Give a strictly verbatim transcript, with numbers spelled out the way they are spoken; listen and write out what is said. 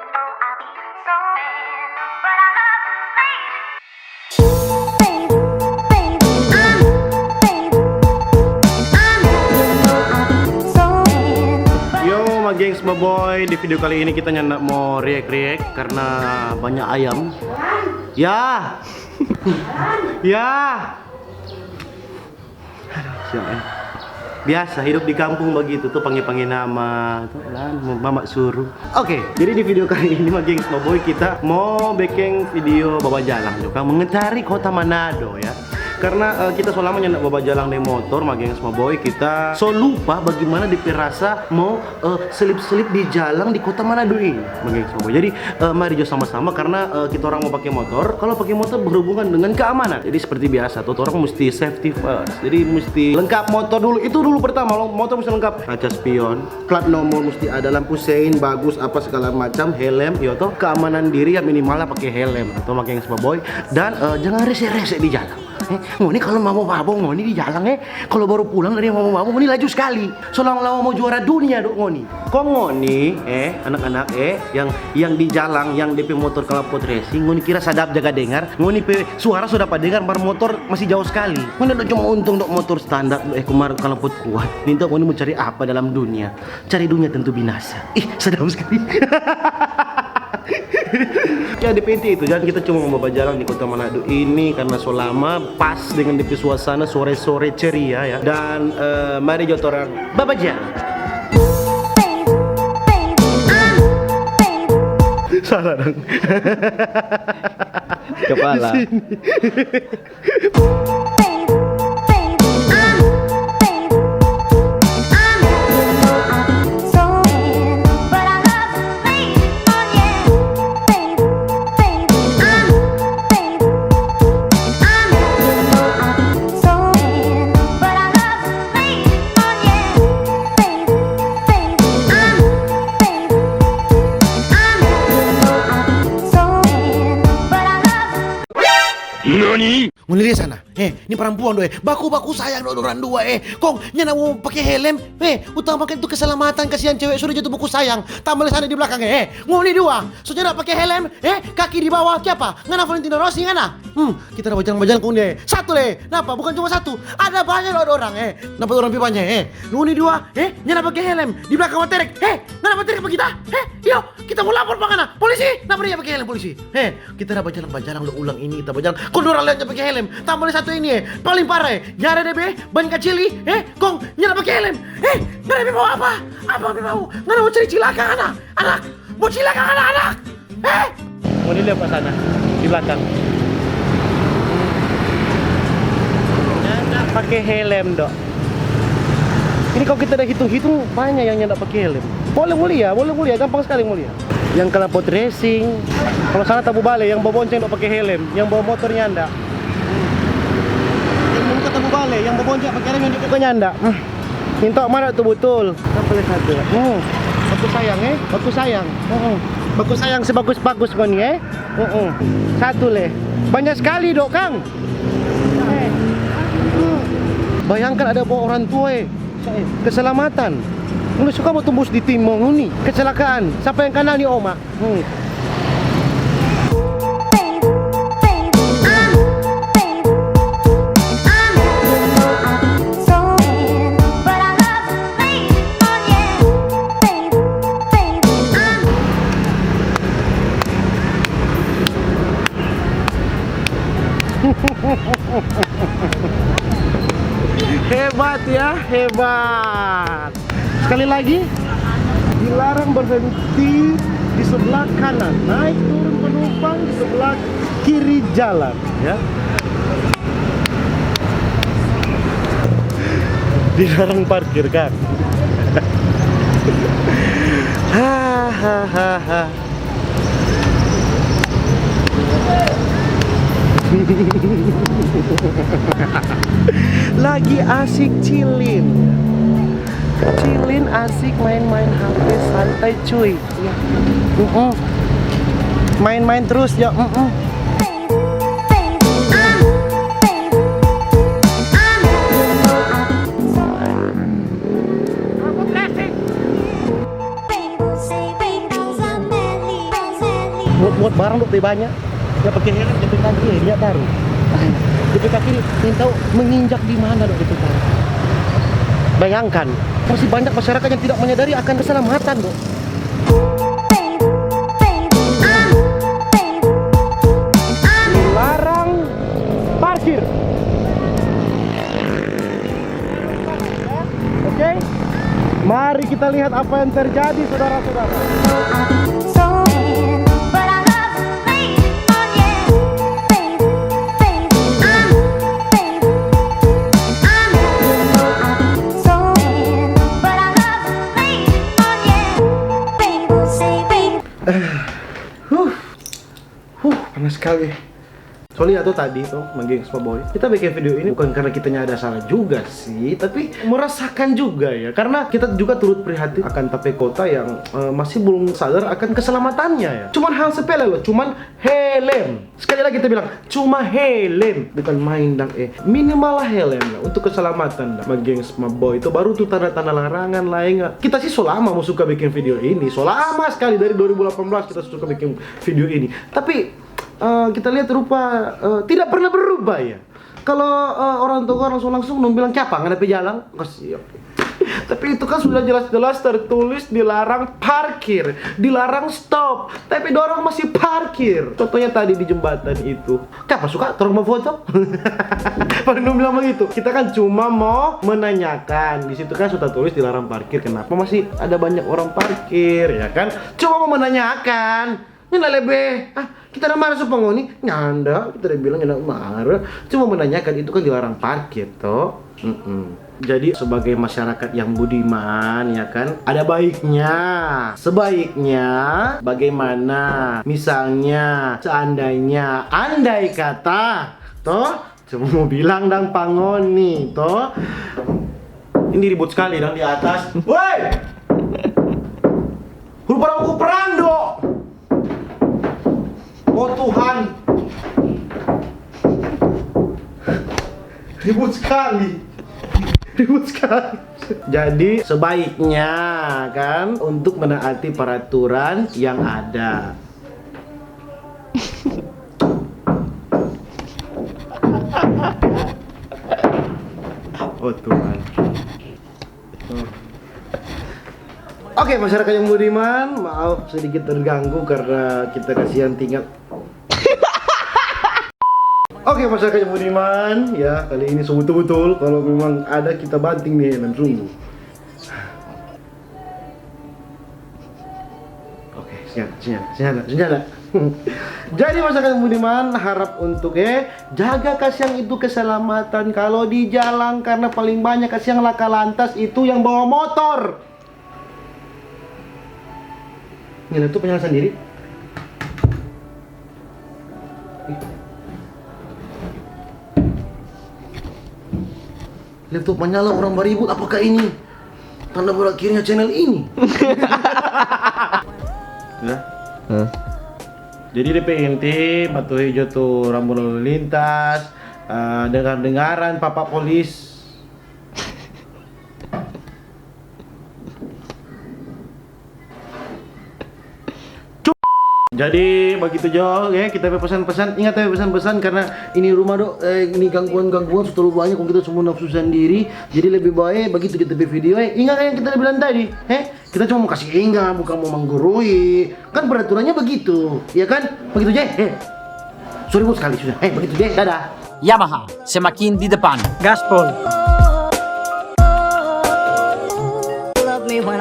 Yo, my gengs, my boy, di video kali ini kita nyanda mo react-react karena banyak ayam. Ya. Ya. Aduh, siap, eh. Biasa hidup di kampung bagitu tuh, pangge-pangge nama tuh, lah, mama suruh. Oke, jadi di video kali ini, my gengs, my boy, kita mo bikin video babajalang juga mengitari kota Manado, ya. Karena, eh, kita so lama nyanda babajalang deng motor, my gengs, my boy, kita so lupa bagaimana depe rasa mo eh, selip-selip di jalang di kota Manado ini, my gengs, my boy. Jadi, eh, mari jo sama-sama karena, eh, kita orang mo pake motor. Kalau pake motor berhubungan dengan keamanan. Jadi seperti biasa tuh, orang mesti safety first. Jadi mesti lengkap motor dulu. Itu dulu pertama, lo motor mesti lengkap. Kaca spion, plat nomor mesti ada, lampu sein bagus, apa segala macam, helm, yo toh, keamanan diri ya minimal lah pake helm atau, my gengs, my boy. Dan, eh, jangan rese-rese di jalan. Eh, ngoni kalau mabo-mabo ngoni di jalang, eh. Kalau baru pulang dari mabo-mabo, ngoni laju skali. So lawa-lawa mo juara dunia do ngoni. Kong ngoni, eh, anak-anak, eh, yang, yang di jalang, yang depe motor knalpot racing, ngoni kira sadap jaga dengar, ngoni pe suara so dapa dengar, mar motor masih jauh skali. Ngoni do cuma untung do motor standar, eh, kemar knalpot kuat. Ninta ngoni mo cari apa dalam dunia? Cari dunia tentu binasa. Ih, sadap skali. Ya, depe inti itu, jadi kita cuma mo bajalang di kota Manado ini karena so lama, pas dengan depe suasana sore-sore ceria, ya. Dan, eh, mari jo torang babajalang. Salah dong. Kepala. Di sini. Nani? Ngoni lia sana, eh, ni parampuan do, eh, baku-baku sayang do dorang dua, eh, kong nyanda mo pake helm, eh, utamakan itu keselamatan, kasihan cewek sudah jatuh baku sayang, tambah lei sana di belakang, eh, eh, ngoni dua, so nyanda pake helm, eh, kaki di bawah, kiapa? Ngana Valentino Rossi ngana? Hmm, kita ada bajalang-bajalang kong dia, eh, satu lei, napa? Bukan cuma satu, ada banyak do dorang, eh, napa dorang pi banya, eh, ngoni dua, eh, nyanda pake helm, di belakang baterek, eh, ngana baterek pa kita, eh, iyo, kita mo lapor pa ngana, polisi, napa dia pake helm polisi, eh, Kita da bajalang-bajalang lo ulang ini, kita bajalang. Kong dorang lewat ja pake helm. Tambah lei satu ini, eh. Paling parah, eh. Nyanda depe ban kacili, eh. Kong nyanda pake helm. Eh, ngana pe mau apa? Apa pe mau? Ngana mau cari cilaka, anak? Anak, mau cilaka, anak, anak? Eh? Mau dilihat pa sana, di belakang. Nyanda pake helm, dok. Ini kalo kita da hitung-hitung, banya yang nyanda pake helm. Boleh mo lia, boleh mo lia, gampang skali mo lia. Yang knalpot racing, kalo sana Tabu Bale, yang babonceng dok pake helm, yang bawa motor nyanda. Yang bawa motor Tabu Bale, yang babonceng pake helm, yang duduk nyanda. Hmm. Minta mana tu butul? Kan boleh satu. Hmm. Baku sayang, eh? Baku sayang. Hmm. Baku sayang sebagus-bagus kau ni, eh? Mm-mm. Satu lei. Banya skali, dok, kang. Eh. Bayangkan ada bawa orang tua, eh. Keselamatan. Ngoni suka mo tumbus di timong ngoni. Kecelakaan. Sapa yang kanal ni, oma? Hmm. Hebat ya, hebat. Sekali lagi, dilarang berhenti di sebelah kanan. Naik turun penumpang di sebelah kiri jalan, ya. Dilarang parkir, kan? Hahaha. Lagi asik chillin. Chillin, asik main-main H P, santai, cuy. Mm-mm. Main-main terus, ya. Mm-mm. Muat barang dok, banya. Ya pakai helm, dia pe kaki, eh, dia taruh. Dia pe kaki ni, ingin tahu menginjak di mana dok dia pe kaki. Bayangkan, masih banyak masyarakat yang tidak menyadari akan keselamatan dok. Larang parkir. Oke, mari kita lihat apa yang terjadi, saudara-saudara. Huh, panas sekali. Soalnya tuh tadi tuh, manggengs pa boy, kita bikin video ini bukan karena kitanya ada salah juga sih, tapi merasakan juga ya, karena kita juga turut prihatin akan ta pe kota yang, eh, masih belum sadar akan keselamatannya ya. Cuman hal sepele loh, cuman helm. Sekali lagi kita bilang, cuma helm. Bukan main dang, eh. Minimal lah helm lah, untuk keselamatan dang. Manggengs pa boy, itu baru tuh tanda-tanda larangan lah, ingat. Kita sih so lama mo suka bikin video ini, so lama sekali, dari dua ribu delapan belas kita suka bikin video ini. Tapi, eh, kita lihat rupa, eh, tidak pernah berubah ya. Kalau, eh, orang tua orang langsung, langsung dong bilang, "Kiapa, ngana pe jalang?" Kasian. Tapi itu kan sudah jelas-jelas tertulis dilarang parkir, dilarang stop. Tapi dorang masih parkir. Contohnya tadi di jembatan itu. Kiapa suka torang mo foto? Paling dong bilang begitu. Kita kan cuma mau menanyakan. Di situ kan sudah tulis dilarang parkir. Kenapa masih ada banyak orang parkir, ya kan? Cuma mau menanyakan. Nyanda lebe, ah, kita ada marah so pa ngoni? Nyanda, kita ada bilang nyanda marah. Cuma menanyakan, itu kan dilarang parkir, to. Mm-mm. Jadi, sebagai masyarakat yang budiman, ya kan, ada baiknya, sebaiknya, bagaimana, misalnya, seandainya, andai kata, to, cuma mo bilang dang pa ngoni, to. Ini ribut skali dang di atas. Woi! Rupa-rupa ku perang, do! Oh Tuhan. Ribut skali. Ribut skali. Jadi, sebaiknya, kan, untuk menaati peraturan yang ada. Oh Tuhan. Oke, masyarakat yang budiman, maaf sedikit terganggu karena kita kasihan tinggal. Oke, masyarakat yang budiman, ya, kali ini so butul-butul, kalau memang ada kita banting nih, langsung. Oke, siap, siap, siap, siap. Jadi, masyarakat budiman, harap untuk, eh, jaga kasiang itu keselamatan kalau di jalan, karena paling banyak kasiang laka lantas itu yang bawa motor. Ini laptop nyala sendiri. Laptop manyala, orang baribut, apakah ini tanda berakhirnya channel ini? Ya. Hah? Jadi, de pe inti, batu hijau tu rambu lalu lintas, eh, dengar-dengaran papa polis. Jadi, bagitu jo, ya, kita pe pesan-pesan. Ingat ya, pesan-pesan, karena ini rumah do, eh, ini gangguan-gangguan so terlalu banyak, kong kita semua nafsu sendiri. Jadi, lebih baik bagitu kita pe video, eh. Ingat yang kita bilang tadi, eh? Kita cuma mau kasih ingat, bukan mau menggurui. Kan peraturannya begitu, ya kan? Begitu je, eh. Sorry, bos, sekali sudah. Eh, begitu je, dadah. Yamaha, semakin di depan. Gaspol. Love me when